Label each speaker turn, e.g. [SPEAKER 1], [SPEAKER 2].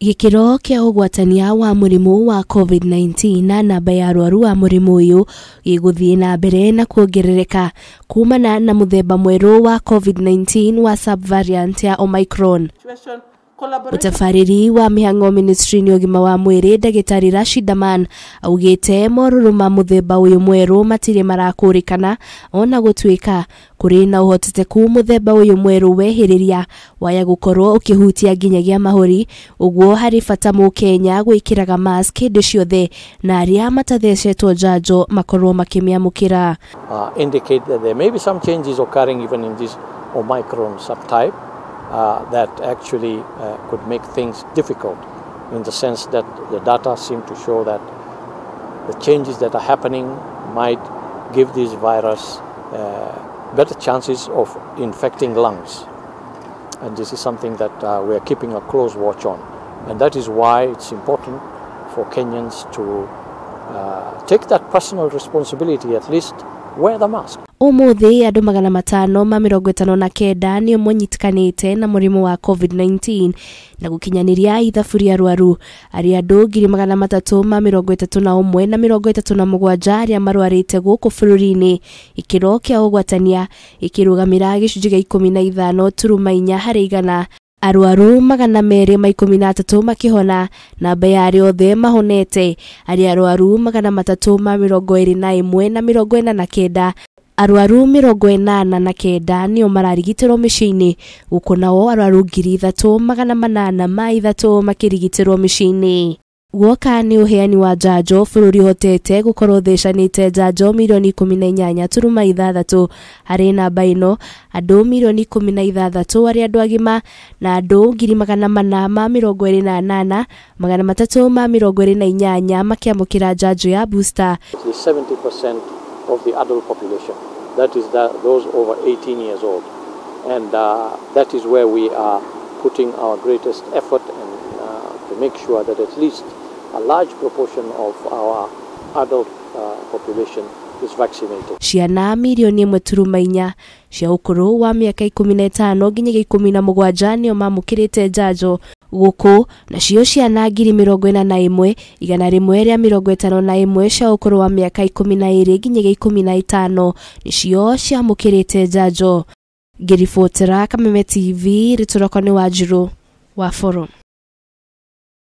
[SPEAKER 1] Gĩkĩro kĩa ũgwatania wa mũrimũ wa COVID-19 na namba ya arwaru a mũrimũ ũyũ gĩgũthiĩ na mbere na kuongerereka kumana na mũthemba mwerũ wa COVID-19 wa subvariant ya Omicron. Mũtabarĩri wa mĩhang'o ministry-inĩ ũgima wa mwĩrĩ ndagĩtarĩ Rashid Aman augĩte morũrũ ma mũthemba ũyũ mwerũ matirĩ marakũrĩkana ona gũtuĩka kũrĩ na ũhotekeku mũthemba ũyũ mwerũ wehĩrĩria waya gũkorwo ũkĩhutia nginyagia mahũri, ũguo harĩ bata mũkenya gwĩkĩraga mask hĩndĩ ciothe na arĩa matathecetwo njanjo makorwo makĩmĩamũkĩra.
[SPEAKER 2] Indicate that there may be some changes occurring even in this Omicron subtype. That actually could make things difficult in the sense that the data seem to show that the changes that are happening might give this virus better chances of infecting lungs. And this is something that we are keeping a close watch on. And that is why it's important for Kenyans to take that personal responsibility, at least wear the mask.
[SPEAKER 1] Umuthi andu 559 nio monyitikanite na murimu wa COVID-19 na gukinyaniria ithabu ria arwaru aria andu 331 na 37 aria marwarite guku bururi-ini. Ikiro kia ugwatania ikirugamira gicunji gia 15.4 hari igana. Arwaru 213 makihona, namba ya aria othe mahonete aria arwaru 321 na 49. Arwaru 89 nio mararigitirwo miciini guku nao arwaru 3803 makirigitirwo miciini. Guoka ni uheani wa njanjo bururi uhotete gukorwo uthecanite njanjo milioni 18.6 hari namba ino andu milioni 16 aria andu agima na andu 428 328 makiamukira njanjo ya booster.
[SPEAKER 2] 70% of the adult population, that is those over 18 years old, and that is where we are putting our greatest effort and to make sure that at least a large proportion of our adult population is vaccinated.
[SPEAKER 1] Ciana milioni 1.4 cia ukuru wa miaka 15 nginyagia 17 nio mamukirite njanjo guku, nacio ciana 41,151 cia ukuru wa miaka 12 nginyagia 15 nicio ciamukirite njanjo. Ngiribotera Kameme TV, rĩtwa rĩakwa nĩ Wanjiru wa Forum.